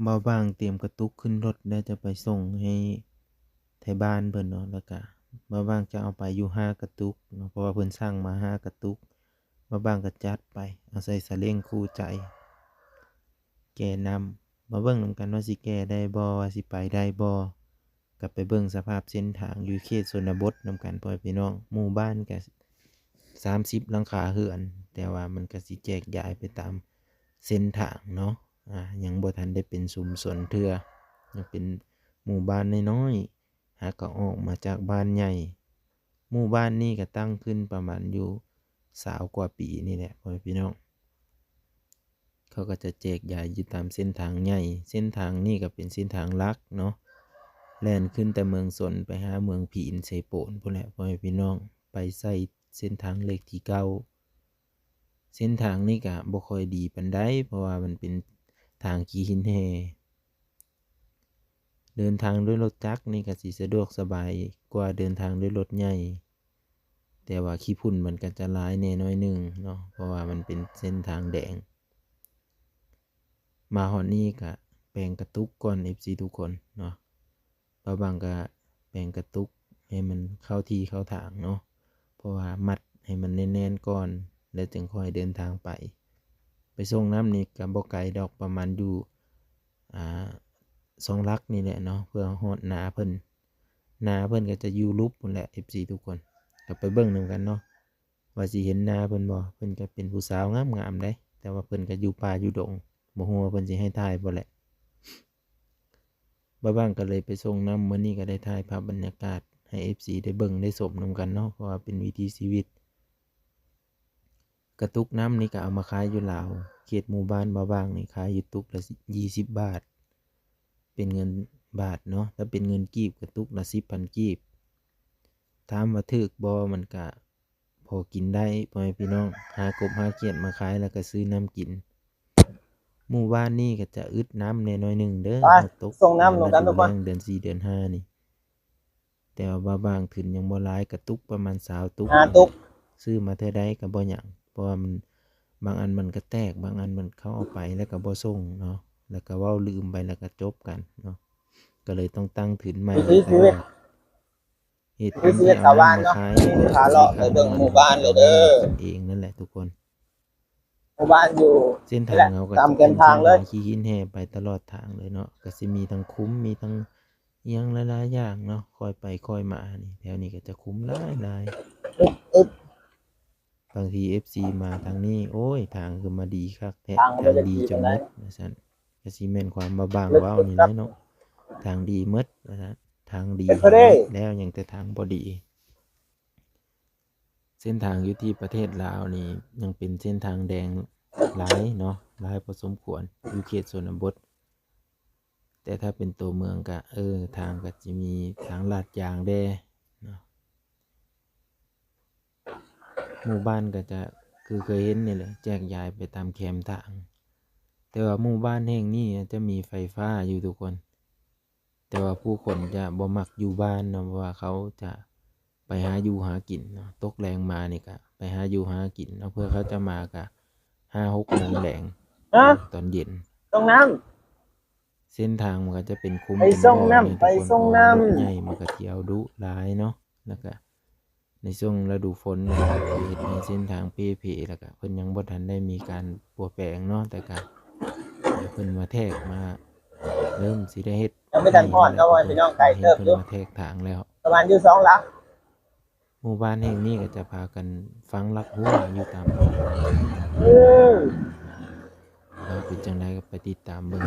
ບ່າວບ່າງຕຽມກະຕຸກຂຶ້ນລົດແລ້ວຈະໄປສົ່ງໃຫ້ໄທບ້ານເພິ່ນເນາະ ແລ້ວກະບ່າວບ່າງຈະເອົາໄປຢູ່ຫ້າກະຕຸກເນາະ ເພາະວ່າເພິ່ນສັ່ງມາຫ້າກະຕຸກ. ບ່າວບ່າງກະຈັດໄປ ເອົາໃສ່ສາເລັ້ງຄູ່ໃຈ ແກ່ນ້ຳ. ມາເບິ່ງນຳກັນວ່າຊິແກ່ໄດ້ບໍ່ ວ່າຊິໄປໄດ້ບໍ່. ກະໄປເບິ່ງສະພາບເສັ້ນທາງຢູ່ເຂດຊົນນະບົດນຳກັນ ພໍ່ແມ່ພີ່ນ້ອງ. ໝູ່ບ້ານກະສາມສິບຫຼັງຄາເຮືອນ ແຕ່ວ່າມັນກະຊິແຈກຢາຍໄປຕາມເສັ້ນທາງເນາະ ອາ ຍັງບໍ່ທັນໄດ້ເປັນຊຸມຊົນເທື່ອ ຍັງເປັນໝູ່ບ້ານນ້ອຍໆ ຫາກະອອກມາຈາກບ້ານໃຫຍ່. ໝູ່ບ້ານນີ້ກະຕັ້ງຂຶ້ນປະມານຢູ່ຊາວກວ່າປີນີ້ແຫຼະ ພໍ່ແມ່ພີ່ນ້ອງ. ເຂົາກໍຈະແຈກຢາຍຢູ່ຕາມເສັ້ນທາງໃຫຍ່. ເສັ້ນທາງນີ້ກໍເປັນເສັ້ນທາງຫຼັກເນາະ ແລ່ນຂຶ້ນແຕ່ເມືອງຊົນໄປຫາເມືອງພີນເຊໂປນພຸ້ນແຫຼະ ພໍ່ແມ່ພີ່ນ້ອງ ໄປໃສ່ເສັ້ນທາງເລກທີເກົ້າ. ເສັ້ນທາງນີ້ກະບໍ່ຄ່ອຍດີປານໃດ ເພາະວ່າມັນເປັນທາງຂີ້ຫີນແຮ່. ເດີນທາງດ້ວຍລົດຈັກນີ້ກະຊິສະດວກສະບາຍກວ່າເດີນທາງດ້ວຍລົດໃຫຍ່ ແຕ່ວ່າຂີ້ຝຸ່ນມັນກະຈະຫຼາຍແດ່ໜ້ອຍໜຶ່ງເນາະ ເພາະວ່າມັນເປັນເສັ້ນທາງແດງ. ມາຮອດນີ້ກະແປງກະຕຸກກ່ອນ ເອັຟຊີ ທຸກຄົນເນາະ. ບ່າວບ່າງກະແປງກະຕຸກໃຫ້ມັນເຂົ້າທີ່ເຂົ້າທາງເນາະ ເພາະວ່າມັດໃຫ້ມັນແໜ້ນໆກ່ອນ ແລ້ວຈຶ່ງຄ່ອຍເດີນທາງໄປ. ໄປສົ່ງນ້ຳນີ້ກະບໍ່ໄກດອກ ປະມານຢູ່ ອາ ສອງຫຼັກນີ້ແຫຼະເນາະ ເພື່ອຮອດນາເພິ່ນ. ນາເພິ່ນກໍຈະຢູ່ຫຼຸບພຸ້ນແຫຼະ ເອັຟຊີ ທຸກຄົນ ກໍໄປເບິ່ງນຳກັນເນາະ ວ່າຊິເຫັນນາເພິ່ນບໍ່. ເພິ່ນກໍເປັນຜູ້ສາວງາມໆເດ້ ແຕ່ວ່າເພິ່ນກໍຢູ່ປ່າຢູ່ດົງ ບໍ່ຮູ້ວ່າເພິ່ນຊິໃຫ້ຖ່າຍບໍ່ແຫຼະ. ບ່າວບ່າງກໍເລີຍໄປສົ່ງນ້ຳ ມື້ນີ້ກໍໄດ້ຖ່າຍພາບບັນຍາກາດໃຫ້ ເອັຟຊີ ໄດ້ເບິ່ງໄດ້ຊົມນຳກັນເນາະ ເພາະວ່າເປັນວິຖີຊີວິດ. ກະຕຸກນ້ຳນີ້ກໍເອົາມາຂາຍຢູ່ລາວ ເຂດໝູ່ບ້ານບ່າວບ່າງນີ້ຂາຍຢູ່ຕຸກລະ ຊ- ຊາວບາດ ເປັນເງິນບາດເນາະ. ຖ້າເປັນເງິນກີບກະຕຸກລະສິບພັນກີບ. ຖາມວ່າຖືກບໍ່? ມັນກະພໍກິນໄດ້ ພໍ່ແມ່ພີ່ນ້ອງ ຫາກົບຫາຂຽດມາຂາຍ ແລ້ວກະຊື້ນ້ຳກິນ. ໝູ່ບ້ານນີ້ກໍຈະອຶດນ້ຳແດ່ໜ້ອຍໜຶ່ງເດີ ໄປ ເຮົາຕົກ ສົ່ງນ້ຳ ເດືອນລະດູແລ້ງ ເດືອນສີ່ ເດືອນຫ້ານີ້. ແຕ່ວ່າບ່າວບ່າງທຶນຍັງບໍ່ຫຼາຍ ກະຕຸກປະມານຊາວຕຸກ ຫ້າຕຸກ ຊື້ມາເທື່ອໃດກໍບໍ່ຫຍັງ ເພາະວ່າມັນ ບາງອັນມັນກະແຕກ ບາງອັນມັນເຂົາເອົາໄປແລ້ວກໍບໍ່ສົ່ງເນາະ ແລ້ວກໍເວົ້າລືມໄປ ແລ້ວກໍຈົບກັນເນາະ ກໍເລີຍຕ້ອງຕັ້ງທຶນໃໝ່ ວິຖີຊີວິດ ເຮັດ ວິຖີຊີວິດຊາວບ້ານເນາະ ມາຂາຍ ພາເລາະໄປເບິ່ງໝູ່ບ້ານເລີຍເດີ ເອງນັ້ນແຫຼະທຸກຄົນ. ໝູ່ບ້ານຢູ່ ເສັ້ນທາງເຮົາກໍ ຕາມແຄມທາງເລີຍ ເສັ້ນທາງຂີ້ຫີນແຮ່ໄປຕະຫຼອດທາງເລີຍເນາະ ກໍຊິມີທັງຂຸມ ມີທັງອີ່ຫຍັງຫຼາຍໆຢ່າງເນາະ ຄ່ອຍໄປຄ່ອຍມານີ້ ແຖວນີ້ກໍຈະຂຸມຫຼາຍໆ. ອຶບ ບາງທີ ເອັຟຊີ ມາທາງນີ້ ໂອ້ຍ ທາງຄືມາດີຄັກແທ້ ທາງບໍ່ໄດ້ດີ ທາງດີຈົນໝົດ ວ່າຊັ້ນ ກໍຊິແມ່ນຄວາມບ່າວບ່າງເວົ້ານີ້ແຫຼະເນາະ ທາງດີໝົດ ວ່າຊັ້ນ ທາງດີແລ້ວ ຍັງແຕ່ທາງບໍ່ດີ. ເສັ້ນທາງຢູ່ທີ່ປະເທດລາວນີ້ຍັງເປັນເສັ້ນທາງແດງຫຼາຍເນາະ ຫຼາຍພໍສົມຄວນ ຢູ່ເຂດຊົນນະບົດ. ແຕ່ຖ້າເປັນຕົວເມືອງກະ ເອີ ທາງກະຈະມີທາງລາດຢາງແດ່ເນາະ. ໝູ່ບ້ານກະຈະຄືເຄີຍເຫັນນີ້ແຫຼະ ແຈກຢາຍໄປຕາມແຄມທາງ. ແຕ່ວ່າໝູ່ບ້ານແຫ່ງນີ້ຈະມີໄຟຟ້າຢູ່ທຸກຄົນ. ແຕ່ວ່າຜູ້ຄົນຈະບໍ່ມັກຢູ່ບ້ານເນາະ ເພາະວ່າເຂົາຈະໄປຫາຢູ່ຫາກິນເນາະ ຕົກແລງມານີ້ກະໄປຫາຢູ່ຫາກິນເນາະ ເພື່ອເຂົາຈະມາກະຫ້າຫົກໂມງແລງ ຮະ? ຕອນເຢັນ ສົ່ງນ້ຳ ເສັ້ນທາງມັນກະຈະເປັນຂຸມ ໄປສົ່ງນ້ຳ ເປັນບໍ່ ໄປສົ່ງນ້ຳ ເພາະວ່າລົດໃຫຍ່ມັນກະທ່ຽວດຸຫຼາຍເນາະ ແລ້ວກະ ໃນຊ່ວງລະດູຝົນ ເຮັດໃຫ້ເສັ້ນທາງເປ່ເພ ແລ້ວກະເພິ່ນຍັງບໍ່ທັນໄດ້ມີການປົວແປງເນາະ ແຕ່ກະໃຫ້ເພິ່ນມາແທກ ມາເລີ່ມຊິໄດ້ເຮັດ ຍັງບໍ່ທັນຮອດເນາະ ພີ່ນ້ອງ ໃກ້ເຕີບຢູ່ ໃຫ້ເພິ່ນມາແທກທາງແລ້ວ ປະມານຢູ່ສອງຫຼັກ. ໝູ່ບ້ານແຫ່ງນີ້ກະຈະພາກັນຝັງຫຼັກຮົ້ວຢູ່ຕາມ ອືມ ວ່າເປັນຈັ່ງໃດກໍໄປຕິດຕາມເບິ່ງ.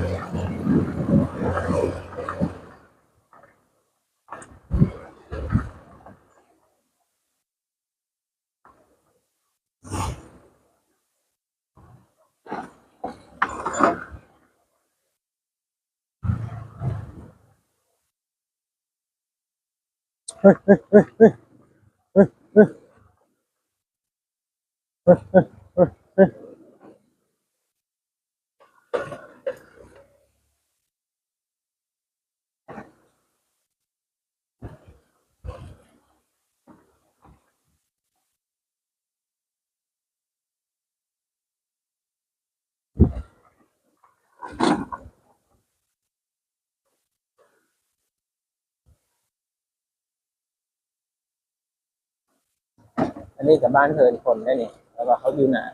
ນີ້ກໍບ້ານເພິ່ນຄົນໄດ້ນີ້ ແຕ່ວ່າເຂົາຢູ່ນາ.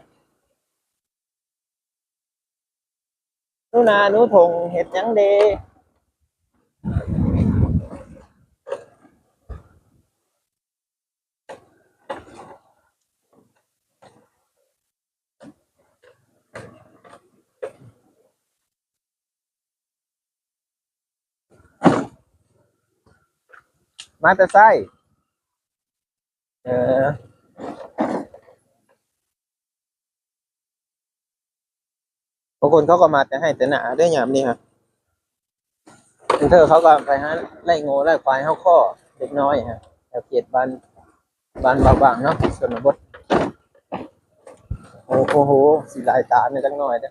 ໜູນາໜູຖົງເຮັດຫຍັງເດ? ມາແຕ່ໃສ? ເອີ ບາງຄົນເຂົາກໍມາແຕ່ໄຮ່ແຕ່ນາເດ້ຍາມນີ້ຮະ. ບາງເທື່ອເຂົາກໍໄປຫາໄລ່ງົວໄລ່ຄວາຍເຮົາຂໍເດັກນ້ອຍຮະ ແຖວເຂດບ້ານ ບ້ານບາບາງເນາະ ຊົນນະບົດ. ໂອ້ ໂອ້ໂຫ ຊິຫຼາຍຕາແດ່ຈັກໜ້ອຍເດ້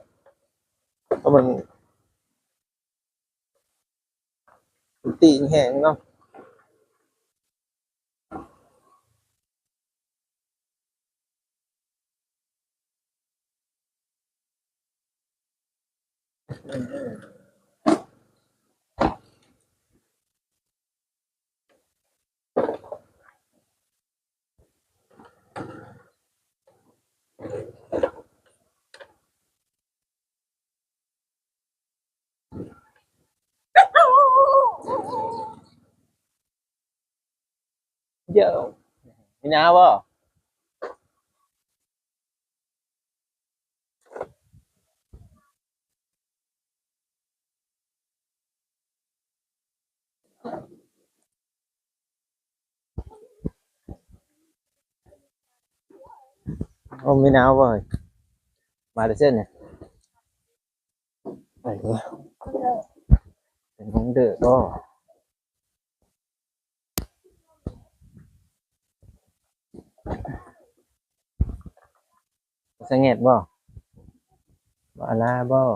ເພາະມັນ ຕີນແຮງເນາະ. ໂຢ ມີໜາວບໍ່? ໂອ້ ມີໜາວບໍ່? ມາແຕ່ເຊັ່ນນີ້ ໄປເດີ ເປັນຂອງເດີບໍ່? ສະແງດບໍ່? ບໍ່ອາລາບໍ່?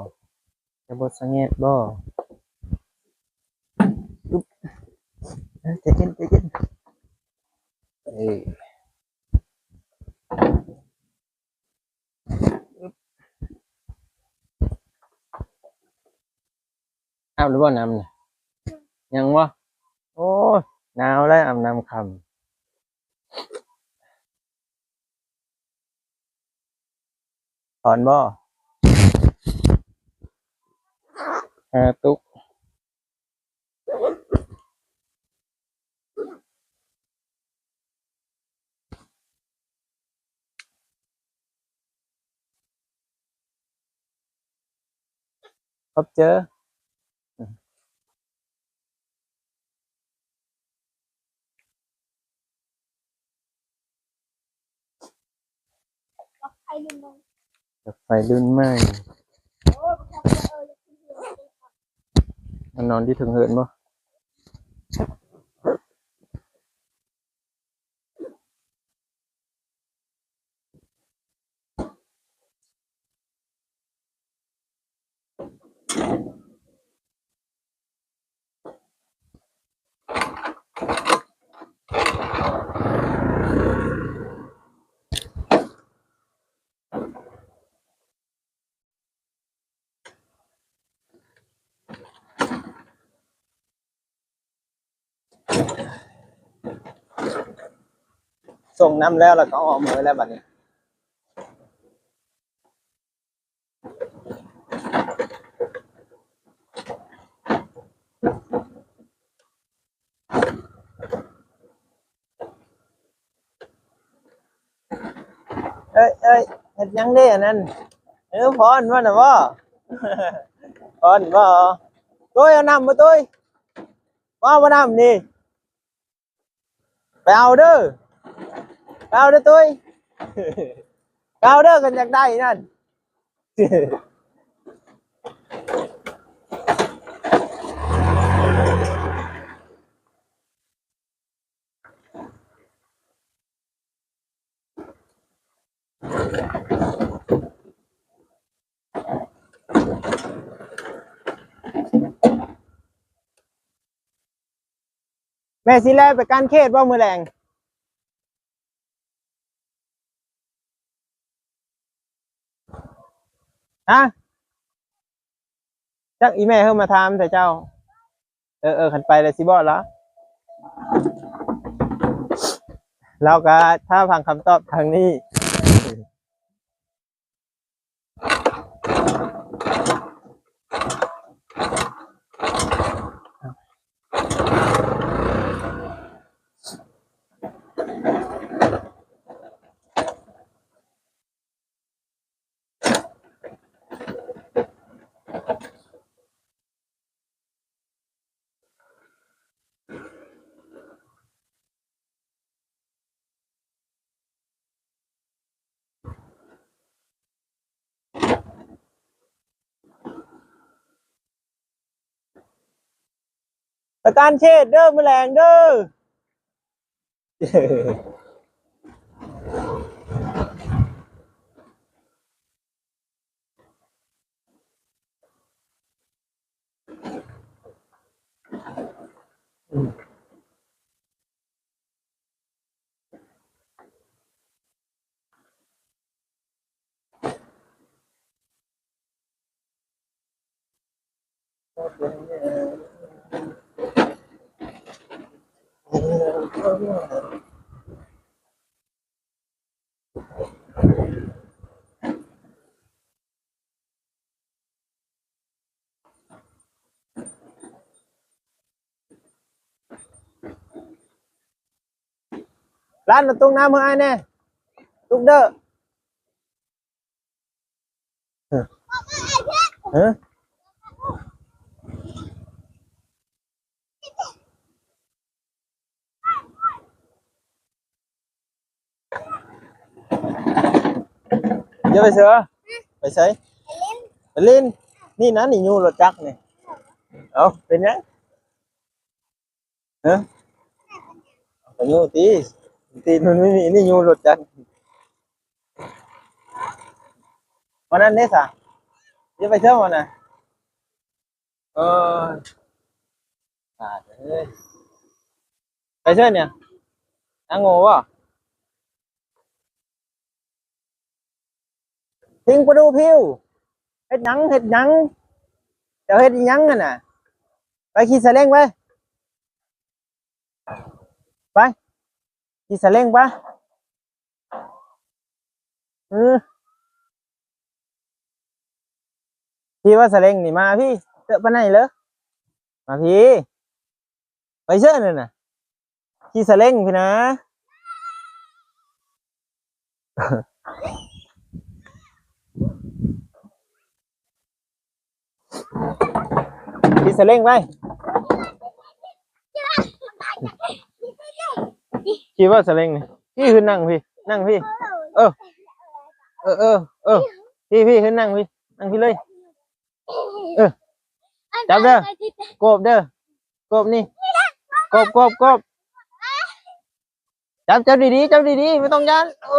ຈະບໍ່ສະແງດບໍ່? ອຶບ ເອີ ໃຈເຢັນ ໃຈເຢັນ ເອີ. ອາບແລ້ວບໍ່ນ້ຳນະ? ຍັງບໍ່? ໂອ້ຍ ໜາວແລ້ວ ອາບນ້ຳຄ່ຳ. ຮ້ອນບໍ່? ເອີ ຕຸກ. ຂອບໃຈ. ໄຟລຸ້ນໃໝ່ ໄຟລຸ້ນໃໝ່ ມານອນຢູ່ເທິງເຮືອນບໍ່? ສົ່ງນ້ຳແລ້ວ ແລ້ວກໍອອກເມືອແລ້ວບັດນີ້. ເອີຍ ເອີຍ ເຮັດຫຍັງເດ້ອັນນັ້ນ? ເອີ ຟ້ອນມັນນະບໍ່? ຟ້ອນບໍ່? ຕຸ້ຍ ເອົານ້ຳບໍ່ຕຸ້ຍ? ມາບໍ່ນ້ຳນີ້? ໄປເອົາເດີ ໄປເອົາເດີຕຸ້ຍ ໄປເອົາເດີ ຄັນຢາກໄດ້ນັ້ນ. ແມ່ຊິແລ່ນໄປການເຂດບໍ່ມື້ແລງ? ຮະ? ຈັກອີແມ່ເຮີມາຖາມແທ້ເຈົ້າ. ເອີໆ ຄັນໄປແລ້ວຊິບອກລາວ. ລາວກໍຖ້າຟັງຄຳຕອບທາງນີ້. ປະທານເຂດເດີ ມື້ແລງເດີ. ຫຼານ ເອົາຕຸກນ້ຳໃຫ້ອ້າຍແດ່ ຕຸກເດີ. ຮະ? ຢ່າໄປໃສວະ? ໄປໃສ? ໄປຫຼິ້ນ. ນີ້ນະ ນີ້ຢູ່ລົດຈັກນີ້. ເອົ້າ ເປັນຫຍັງ? ຮະ? ກໍຢູ່ຕິ ຕີນມັນມີນີ້ຢູ່ລົດຈັກ. ວັນນັ້ນເດ້ສະ ຢ່າໄປເທື່ອວັນນະ. ເອີ ຕາຍເອີຍ ໄປເຊີນນີ້ ນາງໂງ່ບໍ່? ພິງປະດູຜິວ ເຮັດຫຍັງ ເຮັດຫຍັງ ເຈົ້າເຮັດອີ່ຫຍັງຫັ້ນນະ? ໄປຂີ່ສາເລັງໄປ ໄປ ຂີ່ສາເລັງໄປ. ອື ຂີ່ວ່າສາເລັງນີ້ ມາພີ້ ເຕີບປານໃດເລີ ມາພີ້ ໄປເຊີນນັ້ນນະ ຂີ່ສາເລັງພີ້ນະ. ຂີ່ສາເລັງໄປ ຂີ່ວ່າສາເລັງນີ້ ພີ້ຂຶ້ນນັ່ງພີ້ ນັ່ງພີ້ ເອີ ເອີ ເອີ ເອີ ພີ້ ພີ້ຂຶ້ນນັ່ງພີ້ ນັ່ງພີ້ເລີຍ ເອີ ຈັບເດີ ໂກບເດີ ໂກບນີ້ ໂກບ ໂກບ ໂກບ. ຈັບ ຈັບດີໆ ຈັບດີໆ ບໍ່ຕ້ອງຢ້ານ ໂອ້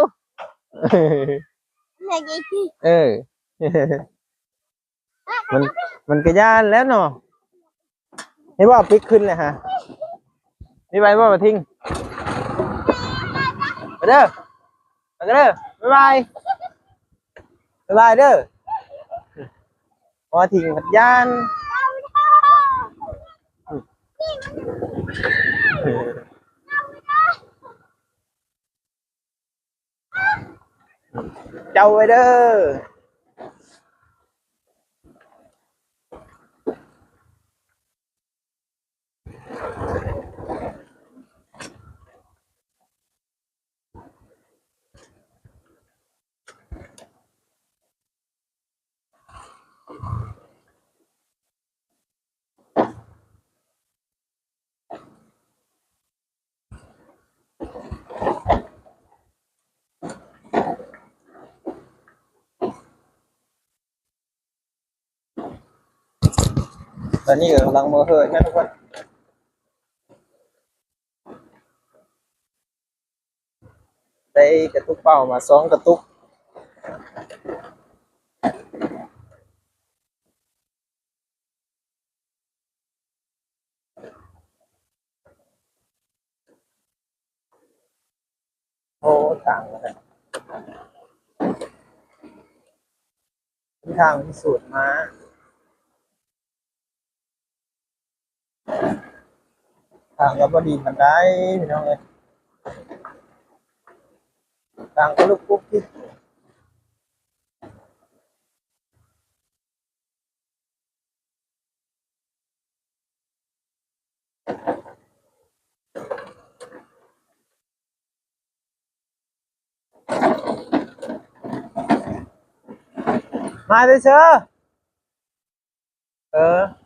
ເອີ ມັນ ມັນກະຢ້ານແລ້ວເນາະ ເຫັນບໍ່ ປີກຂຶ້ນແລ້ວຫາ ມີໄວບໍ່ ມາທິງ ໄປເດີ ໄປກັນເດີ ບາຍບາຍ ບາຍບາຍເດີ. ພໍຖິ້ມພັດຢ້ານ ເຈົ້າໄວ້ເດີ. ຕອນນີ້ກຳລັງມໍເຮີນນະທຸກຄົນ ໄດ້ກະຕຸກເປົ້າມາສອງກະຕຸກ. ໂອ້ ທາງ ທາງທີ່ສູດມາ ທາງກໍບໍ່ດີປານໃດ ພີ່ນ້ອງເອີຍ. ຕ່າງກັນລຸກກຸກກິກ. ມາເດີເຊີ. ເອີ